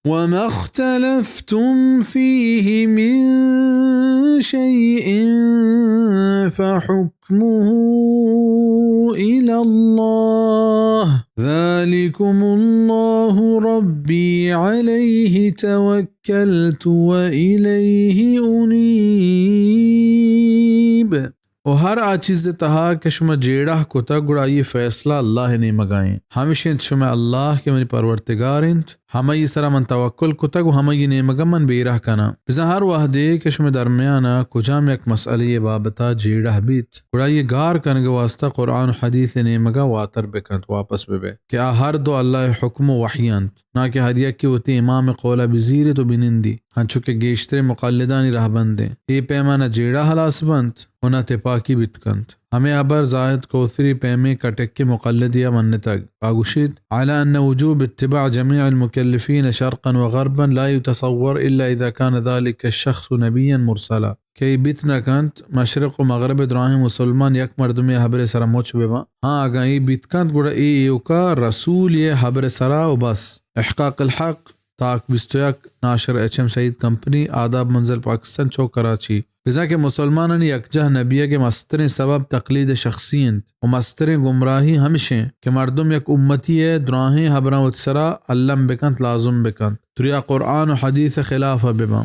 وما اختلفتم فيه من شيء فحكمه إلى الله، ذلكم الله ربي عليه توكلت وإليه أنيب۔ و ہر آ چیز ءِ تہا کہ شما جیڑہ کتگ، گڑا آئی ءِ فیصلہ اللہ ءِ نیمگ ءَ اِنت۔ ہمیش اِنت شمئے اللہ کہ منی پرورتگار اِنت، ہمائی ءِ سرا من توکل کتگ و ہمائی ءِ نیمگ ءَ من بیرہ کناں۔ بزاں ہر وہدے کہ شمئے درمیان ءَ کجام یک مسئلہ ءِ بابت ءَ جیڑہ بیت، گڑا آئی ءِ گار کنگ ءِ واستہ قرآن و حدیث ءِ نیمگ ءَ واتر بکنت، واپس ببئے کہ آ ہر دو اللہ ءِ حکم و وحی اَنت۔ ناں کہ ہر یکے وتی امام ءِ قول ءَ بزیریت و بنندی، انچو کہ گیشتریں مقلدانی رہبند اِنت۔ اے پیما نہ جیڑہ ہلاس بنت و نہ تپاکی بیت کنت۔ ہمے ہبر زاہد کوثری پیمیں کٹکیں مقلدے ءَ منتگ۔ آ گوشیت، على أن وجوب اتباع جميع المكلفين شرقا وغربا لا يتصور إلا إذا كان ذلك الشخص نبيا مرسلا۔ کہ اے بیت نہ کنت مشرق و مغرب ءِ دراہیں مسلمان یک مردمے ءِ ہبرے ءِ سرا مچ بہ باں۔ ہاں، اگاں اے بیت کنت، گڑا اے ایوکا رسولے ءِ ہبرے ءِ سرا و بس۔ احقاق الحق، تاک بیست و یک، ناشر ایچ ایم سعید کمپنی، آداب منزل پاکستان چوک کراچی۔ بزاں کہ مسلمانانی یکجاہ نہ بیگ ءِ مستریں سبب تقلید شخصی اِنت و مستریں گمراہی ہمیش اِنت کہ مردم یک امتی ءِ دراہیں ہبراں وتی سرا الم بکنت، لازم بکنت، تریا قرآن و حدیث ءِ خلاف ءَ بباں۔